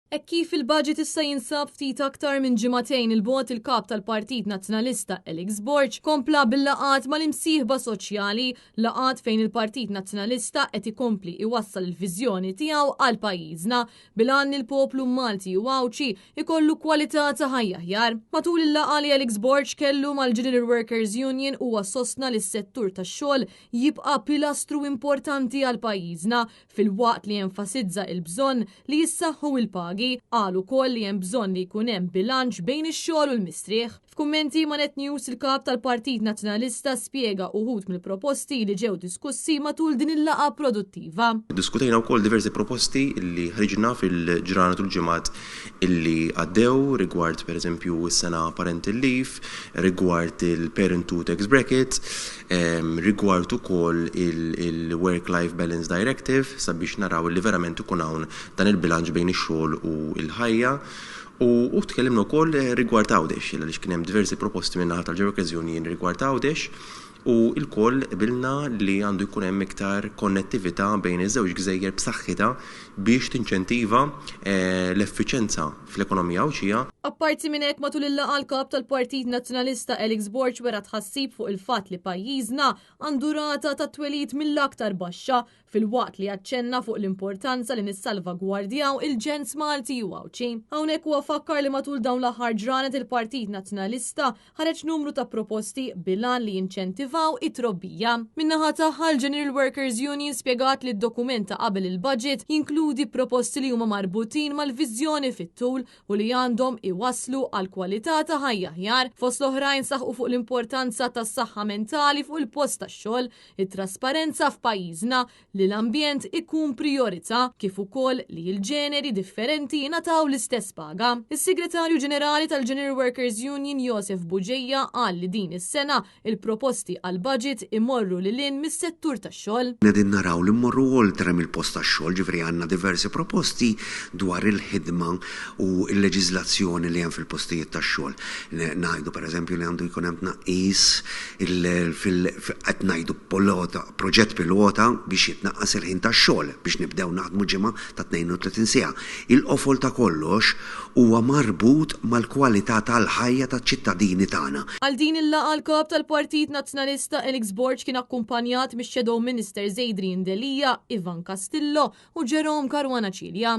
Hekk kif il-budget issa jinsab ftit aktar minn ġimagħtejn 'il bogħod il-Kap tal-Partit Nazzjonalista Alex Borg kompla bil-laqgħat mal-imsieħba soċjali, laqgħat fejn il-Partit Nazzjonalista qed ikompli iwassal il-viżjoni tiegħu għal pajjiżna bil-għan li l-poplu Malti u Għawdxi jkollu kwalità ta' ħajja aħjar. Matul il-laqgħa li Alex Borg kellu mal-General Workers Union huwa sostna li s-settur tax-xogħol jibqa' pilastru importanti għal pajjiżna Filwaqt li enfasizza il-bżonn li jissaħħu il-pagi, qal ukoll li hemm bżonn li jkun hemm bilanċ bejn ix-xogħol u l-mistrieħ. F'kummenti ma' Net News il-Kap tal-Partit Nazzjonalista spjega uħud mill-proposti li ġew diskussi matul din il-laqgħa produttiva. Iddiskutejna wkoll diversi proposti li ħriġna fil-ġranet u l-ġimgħat illi għaddew rigward pereżempju s-sena parental leave, rigward il-parent 2 tax bracket, Rigward ukoll il-Work Life Balance Directive sabiex naraw li verament ikun hawn dan il-bilanċ bejn ix-xogħol u l-ħajja. U tkellimna wkoll rigward Għawdex, għaliex kien hemm diversi proposti min-naħa tal-Ġew Union rigward Għawdex u lkoll qbilna li għandu jkun hemm iktar konnettività bejn iż-żewġ gżejjer b'saħħitha biex tinċentiva l-effiċenza fl-ekonomija Għawdxija. Apparti minn hekk matul il-laqgħa l-Kap tal-Partit Nazzjonalista Alex Borg wera tħassib fuq il-fatt li pajjiżna għandu rata ta' twelid mill-aktar baxxa filwaqt li aċċenna fuq l-importanza li nissalvagwardjaw il-ġens Malti u Għawdxi. Hawnhekk huwa fakkar li matul dawn l-aħħar ġranet il-Partit Nazzjonalista ħareġ numru ta' proposti bil-għan li jinċentivaw it-trobbija. Min-naħa tagħha l-General Workers Union spjegat li d-dokument ta' qabel il-budget jinkludi proposti li huma marbutin mal-viżjoni fit-tul u li għandhom iwasslu għal kwalità ta' ħajja aħjar. Fost l-oħrajn saħqu fuq l-importanza tas-saħħa mentali fuq il-post tax-xogħol, it-trasparenza f'pajjiżna, li l-ambjent ikun prijorità kif ukoll li l-ġeneri differenti jingħataw l-istess paga. Is-Segretarju Ġenerali tal-General Workers Union Josef Bugeja qal li din is-sena il-proposti għall-budget imorru lil hinn mis-settur tax-xogħol. Qegħdin naraw li mmorru oltre mill-post tax-xogħol, ġifieri għandna diversi proposti dwar il-ħidma u l-leġiżlazzjoni li hemm fil-postijiet tax-xogħol. Ngħidu pereżempju li għandu jkun hemm tnaqqis fil qed ngħidu pilota, proġett pilota biex jitnaqqas il-ħin tax-xogħol biex nibdew naħdmu ġimgħa ta' 32 siegħa. Il-qofol ta' kollox huwa marbut mal-kwalità tal-ħajja taċ-ċittadini tagħna. Għal din il-laqgħa l-Kap tal-Partit Nazzjonalista Alex Borg kien akkumpanjat mix-Shadow Ministers Adrian Delia, Ivan Castillo u Jerome Caruana Cilia.